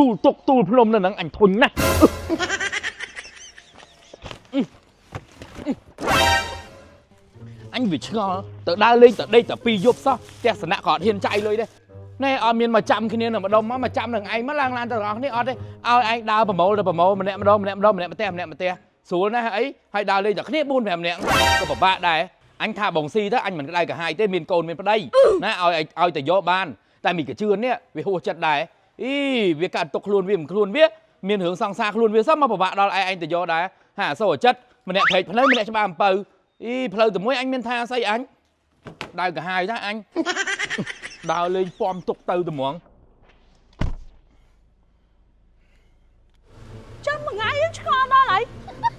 ទូលទុកទូលភ្នំនៅហ្នឹងអញធុញណាស់អញវាឆ្ងល់ទៅដើរលេងទៅដេកតែពីរយប់សោះទស្សនៈក៏អត់ហ៊ានចាយលុយដែរណែអត់មានមកចាំគ្នានៅម្ដុំមកមកចាំនឹងឯងមកឡើងឡានទៅទាំងអស់គ្នាអត់ទេឲ្យឯងដើរប្រមូលទៅប្រមូលម្នាក់ម្ដងម្នាក់ម្ដងម្នាក់ផ្ទះម្នាក់ផ្ទះស្រួលណាស់អីហើយដើរលេងតែគ្នា4 5នាក់ក៏ពិបាកដែរអញថាបងស៊ីទៅអញមិនក្តៅក្រហាយទេមានកូនមានប្តីណាឲ្យឲ្យតែយកបានតែមីកជឿននេះវាហួសចិត្តដែរអីវាកាត់ទុកខ្លួនវាមិនខ្លួនវាមានរឿងសង្សារខ្លួនវាសោះមកពិបាកដល់ឯងទៅយកដែរហាសូរចិត្តម្នាក់ព្រែកផ្លូវម្នាក់ច្បារអំពៅអីផ្លូវតែមួយអញមានថាស្អីអញដើរកាហាយថាអញដើរលេងពំទុកទៅត្មង ចាំមួយថ្ងៃយើងឆ្ងល់ដល់ហើយ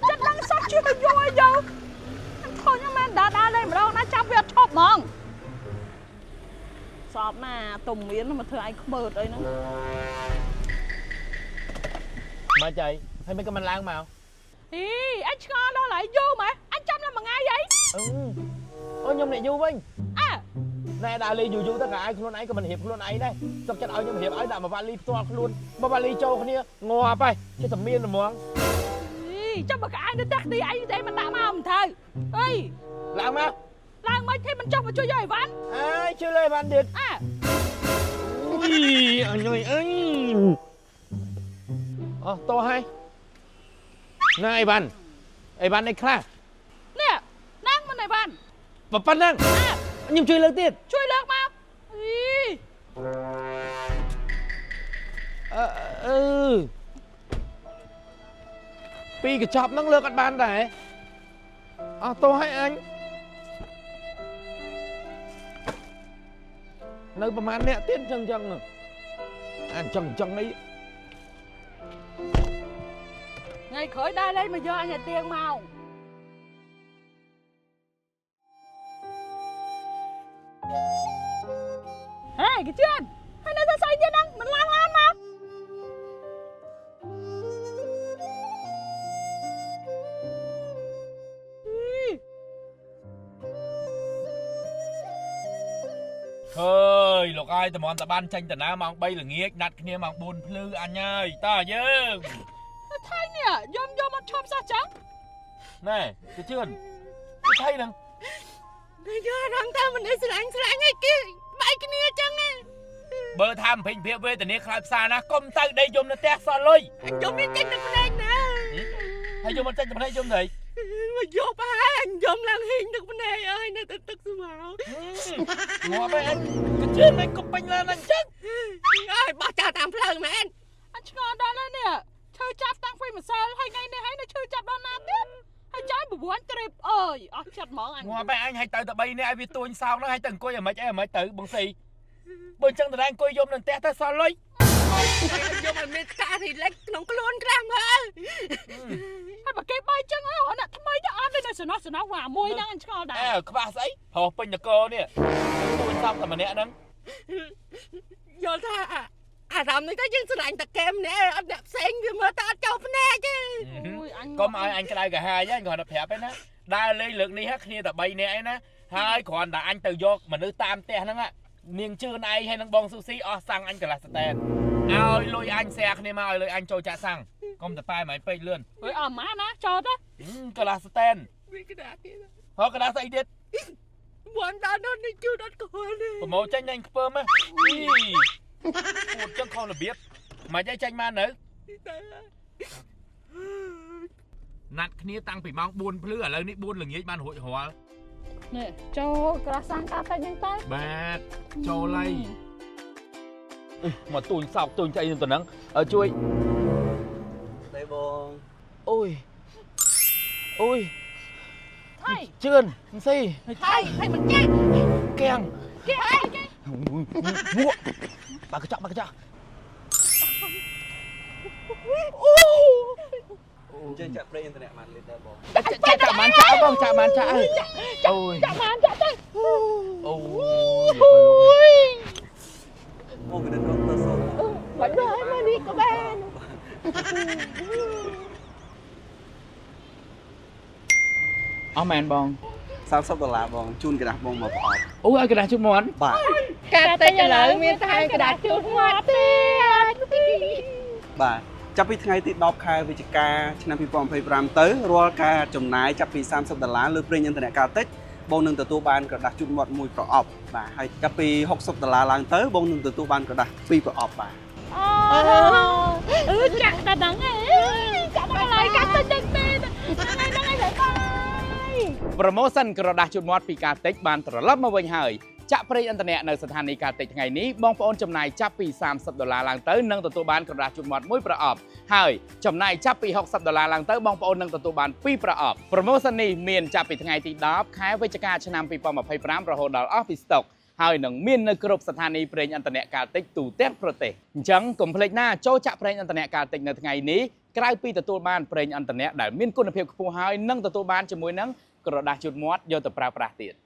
ចិត្តដឹងសោះជិះទៅយកឲ្យយកអញធុញហ្នឹងមែនដើរដើរលេងម្ដងណាចាប់វាអត់ឈប់ហ្មងសอบណាទុំមានមកធ្វើឯងខ្មើតអីហ្នឹង មកចៃហើយមិនក៏មិនឡើងមក អីអញឆ្ងល់ដល់ហើយយូរម៉េះអញចាំដល់មួយថ្ងៃអី អឺអូខ្ញុំអ្នកយូរវិញ អើ ណែដើរលេងយូរយូរទៅក៏ឯងខ្លួនឯងក៏មិនរៀបខ្លួនឯងដែរសុកចិត្តឲ្យខ្ញុំរៀបឲ្យដាក់មកវ៉ាលីផ្ទាល់ខ្លួនមកវ៉ាលីចូលគ្នាងាប់ហើយចិត្តតែមានហ្មង អីចាំបើកឯងនៅផ្ទះគ្នាឯងទេមិនដាក់មកមិនត្រូវអី ឡើងមក ឡើងមកទេមិនចុះមកជួយយកអីវ៉ាន់ អើយជួយលើអីវ៉ាន់ទៀត អើ អីអញអើយអញអោះតោះហើយណាអីវ៉ាន់អីវ៉ាន់អីខ្លះ នេះណាងមិនអីវ៉ាន់ ប៉ុណ្ណឹងខ្ញុំជួយលើកទៀត ជួយលើកមកអី អឺអឺពីរកញ្ចប់ហ្នឹងលើកអត់បានដែរអោះតោះហើយអញនៅប្រហែលអ្នកទៀតចឹងចឹងអញចឹងចឹងអី ថ្ងៃក្រោយដើរលេងមកយកអញឲ្យទៀងមកហេគេជឿនហើយនៅតែស្អីទៀតហ្នឹងមិនឡើងឡានមក ហើយលោកអើយតម្រាំតបានចេញតាណាម៉ោង3ល្ងាចណាត់គ្នាម៉ោង4ភ្លឺអញហើយតើយើង ថៃនេះយំយំអត់ឈប់សោះចឹង ណែគេជឿនគេថៃហ្នឹង យកអារម្មណ៍ថាមនុស្សស្រឡាញ់ស្រឡាញ់ឲ្យគេបែកគ្នាចឹងណា បើថាបំពេញភាពវេទនាខ្លោចផ្សាណាកុំទៅដេកយំនៅផ្ទះសល់លុយ អញយំមានចេញទឹកភ្នែកណា ហើយយំមិនចេញទឹកភ្នែកយំទៅ មកយកហើយអញយំឡើងហីងទឹកភ្នែកអើយនៅតែទឹកស្មៅ ងាប់ហើយអញគេជឿនមិនកុំពេញឡានអញ្ចឹង អើយបោះចោលតាមផ្លូវមែន អញឆ្ងល់ដល់ហើយនេះឈើចាប់តាំងពីម្សិលហើយថ្ងៃនេះហើយនៅឈើចាប់ដល់ណាទៀតហើយចាយប្រវត្តិត្រៀបអើយអស់ចិត្តហ្មងអញ ងាប់ហើយអញឲ្យទៅតែ3នាក់ឲ្យវាទួញសោកហ្នឹងឲ្យទៅអង្គុយអាម៉េចអីអាម៉េចទៅបងស៊ីបើអញ្ចឹងតើអង្គុយយំនៅផ្ទះទៅសល់លុយ យំឲ្យមានការរីឡិចក្នុងខ្លួនខ្លះមើល ហើយបើគេបាយចឹងអើអ្នកថ្មីទៅអត់ទេនៅសំណោះសំណោះវ៉ាមួយហ្នឹងអញឆ្ងល់ដែរ អើខ្វះស្អីប្រុសពេញនគរនេះទួញសោកតែម្នាក់ហ្នឹង យល់ថាអារម្មណ៍នេះទៅយើងស្រឡាញ់តែកែម្នាក់អត់អ្នកផ្សេងវាមើលតែអត់ចូលភ្នែកទេ អូយអញ កុំឲ្យអញក្តៅក្រហាយហ្នឹងគ្រាន់តែប្រាប់ឯណាដើរលេងលើកនេះគ្នាតែ3នាក់ឯណាហើយគ្រាន់តែអញទៅយកមនុស្សតាមផ្ទះហ្នឹងនាងជឿនឯងហើយនឹងបងស៊ូស៊ីអស់សាំងអញកន្លះស្តែនឲ្យលុយអញសែគ្នាមកឲ្យលុយអញចូលចាក់សាំងកុំតែប៉ែមិនពេកលឿន អើយអស់ម៉ាណាចូលទៅ កន្លះស្តែន វាក្តារទៀត ហៅកន្លះស្អីទៀត មួយដល់នោះនេះជឿដល់កូនទេ ប្រម៉ូចេញអញខ្ពើមហ៎ពូតចឹងខុសរបៀបមិនអីចេញមកនៅណាត់គ្នាតាំងពីម៉ោង4ភ្លឺឥឡូវនេះ4ល្ងាចបានរួចរាល់ នេះចូលក្រាស់សាំងកាតិចហ្នឹងទៅ បាទចូលហើយមកទួញសោកទួញចៃទៅហ្នឹងជួយ đâyបង អូយអូយ ថៃ ជឿនស៊ី ថៃថៃមិនចាក់ កៀង គេអីគេ វក់បើកញ្ចក់បើកញ្ចក់ អញ្ចឹងចាក់ប្រេងអ៊ីនធឺណិតបានលីត្រដែរបង ចាក់ចាក់បានចាក់បងចាក់បានចាក់អូយ ចាក់បានចាក់ទៅ អូយ អូកណ្ដឹងទៅសូម បាច់មកមកនេះក៏បាន អស់មែនបង 30ដុល្លារបងជូនក្រដាស់បងមកប្រអប់ អូឲ្យក្រដាស់ជូនមាត់ បាទ កាតិចឥឡូវមានថែមក្រដាស់ជូនមាត់ទៀត បាទចាប់ពីថ្ងៃទី10ខែវិច្ឆិកាឆ្នាំ2025ទៅរាល់ការចំណាយចាប់ពី30ដុល្លារលើប្រេងឥន្ធនៈកាល់តិចបងនឹងទទួលបានក្រដាសជូតមាត់មួយប្រអប់បាទហើយចាប់ពី60ដុល្លារឡើងទៅបងនឹងទទួលបានក្រដាសពីរប្រអប់បាទ អូអឺចាក់តែហ្នឹងឯងចាក់ដល់កន្លែងកាត់ទៅចឹងទេហ្នឹងហើយហ្នឹងហើយបាយ Promotion ក្រដាសជូតមាត់ពីកាតិចបានត្រឡប់មកវិញហើយចាក់ប្រេងឥន្ធនៈនៅស្ថានីយ៍កាតិចថ្ងៃនេះបងប្អូនចំណាយចាប់ពី30ដុល្លារឡើងទៅនឹងទទួលបានក្រដាសជូតមាត់មួយប្រអប់ហើយចំណាយចាប់ពី60ដុល្លារឡើងទៅបងប្អូននឹងទទួលបានពីរប្រអប់ Promotion នេះមានចាប់ពីថ្ងៃទី10ខែវិច្ឆិកាឆ្នាំ2025រហូតដល់អស់ពីស្តុកហើយនឹងមាននៅគ្រប់ស្ថានីយ៍ប្រេងឥន្ធនៈកាល់តិចទូទាំងប្រទេសអញ្ចឹងកុំភ្លេចណាចូលចាក់ប្រេងឥន្ធនៈកាល់តិចនៅថ្ងៃនេះក្រៅពីទទួលបានប្រេងឥន្ធនៈដែលមានគុណភាពខ្ពស់ហើយនឹងទទួលបានជាមួយនឹងក្រដាសជូតមាត់យកទៅប្រើប្រាស់ទៀត។